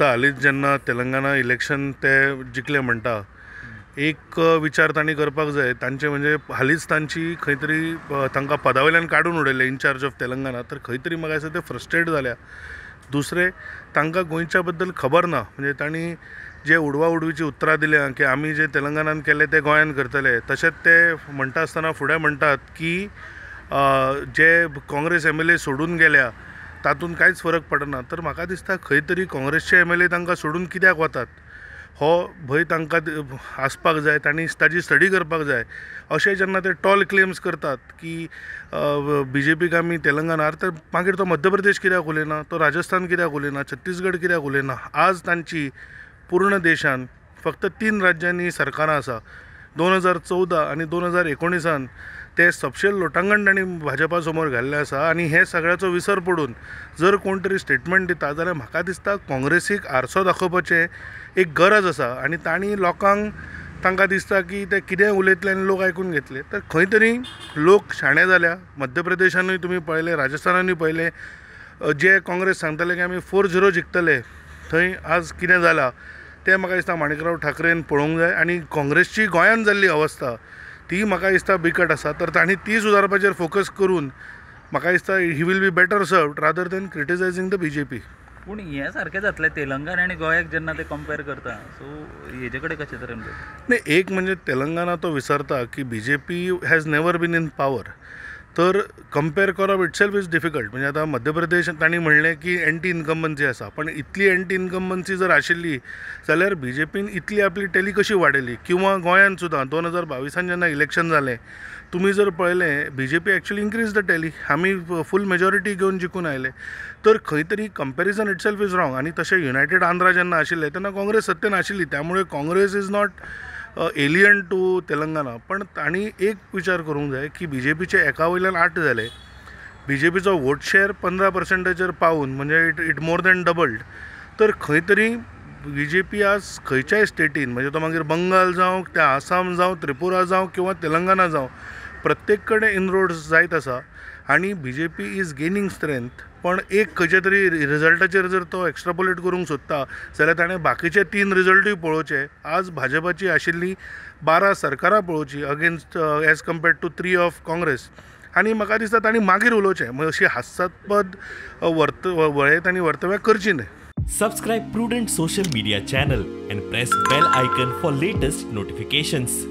आतां हालींच जेन्ना तेलंगना इलेक्शन ते जिखले म्हणटा, एक विचार तांणी करपाक जाय तांचे, म्हणजे हालींच तांची खंय तरी तांकां पदा वयल्यान काडून उडयले इनचार्ज ऑफ तेलंगना, तर खंय तरी म्हाका दिसता ते फ्रस्ट्रेट जाल्या. दुसरें, तांकां गोंयच्या बद्दल खबर ना, म्हणजे तांणी जे उडवा उडवीची उतरां दिल्या की आमी जे तेलंगणान केलें तें गोंयान करतले, तशेंच ते म्हणटा आसतना फुडें म्हणटात की जे काँग्रेस एमएलए सोडून गेल्या तातूंत कांयच फरक पडना. तर म्हाका दिसता खंय तरी काँग्रेसचे एमएलए तांकां सोडून कित्याक वतात हो भंय तांकां आसपाक जाय, तांणी ताजी स्टडी करपाक जाय. अशें जेन्ना ते टॉल क्लेम्स करतात की बीजेपीक आमी तेलंगणार, तर मागीर तो मध्य प्रदेश कित्याक उलयना, तो राजस्थान कित्याक उलयना, छत्तीसगड कित्याक उलयना. आज तांची पूर्ण देशान फक्त 3 राज्यांनी सरकारां आसा. 2014 आनी 2019 ते सपशेल लोटांगण तांणी भाजपा समोर घाल्लें आसा. आनी हे सगळ्याचो विसर पडून जर कोण तरी स्टेटमेंट दिता जाल्यार म्हाका दिसता काँग्रेसीक आरसो दाखोवपाचें एक गरज आसा. आनी तांणी लोकांक, तांकां दिसता की ते कितेंय उलयतले आनी लोक आयकून घेतले, तर खंय तरी लोक शाणे जाल्या. मध्य प्रदेशानूय तुमी पळयलें, राजस्थानानूय पळयलें, जे काँग्रेस सांगताले की आमी 4-0 जिखतले, थंय आज कितें जालां तें म्हाका दिसता माणिकराव ठाकरेन पळोवंक जाय. आनी काँग्रेसची गोंयांत जाल्ली अवस्था ती म्हाका दिसता बिकट आसा, तर तांणी ती सुदारपाचेर फोकस करून म्हाका दिसता he will be better served rather than criticising the BJP. पूण हें सारकें जातलें तेलंगण आनी गोंयाक जेन्ना ते कंपेर करता, सो हेजे कडेन कशें तरेन? न्ही, एक म्हणजे तेलंगणा तो विसरता की BJP has never been in power, तर कंपेर करप इटसेल्फ is difficult. म्हणजे आतां मध्य प्रदेश तांणी म्हणलें की एंटी इनकम्बन्सी आसा, पण इतली एंटी इनकम्बन्सी जर आशिल्ली जाल्यार बीजेपीन इतली आपली टॅली कशी वाडयली. किंवा गोंयांत सुद्दां 2022 जेन्ना इलेक्शन जालें तुमी जर पळयलें BJP actually increase the tally, आमी फूल मेजॉरिटी घेवन जिखून आयले. तर खंय तरी कंपेरिजन इटसेल्फ is wrong. आनी तशें युनायटेड आंध्रा जेन्ना आशिल्लें तेन्ना काँग्रेस सत्तेन आशिल्ली, त्यामुळे Congress is not alien to Telangana. पण तांणी एक विचार करूंक जाय की बीजेपीचे एका वयल्यान 8 जाले, बीजेपीचो वोट शेअर 15% पावून म्हणजे it more than doubled. तर खंय तरी बीजेपी आज खंयच्याय स्टेटीन, म्हणजे तो मागीर बंगाल जावं, ते आसाम जावं, त्रिपुरा जावं किंवा तेलंगणा जावं, प्रत्येक कडेन इनरोड्स जायत आसा आनी बीजेपी is gaining strength. पण एक खंयच्या तरी रिजल्टाचेर जर तो एक्स्ट्रापोलेट करूंक सोदता जाल्यार ताणें बाकीचे 3 रिजल्टूय पळोवचे. आज भाजपाची आशिल्ली 12 सरकारां पळोवची against as compared to 3 of Congress, आनी म्हाका दिसता तांणी मागीर उलोवचें, म्हणजे अशी हास्यास्पद वळे तांणी वर्तव्यां करची न्हय. Subscribe Prudent social media channel and press bell icon for latest notifications.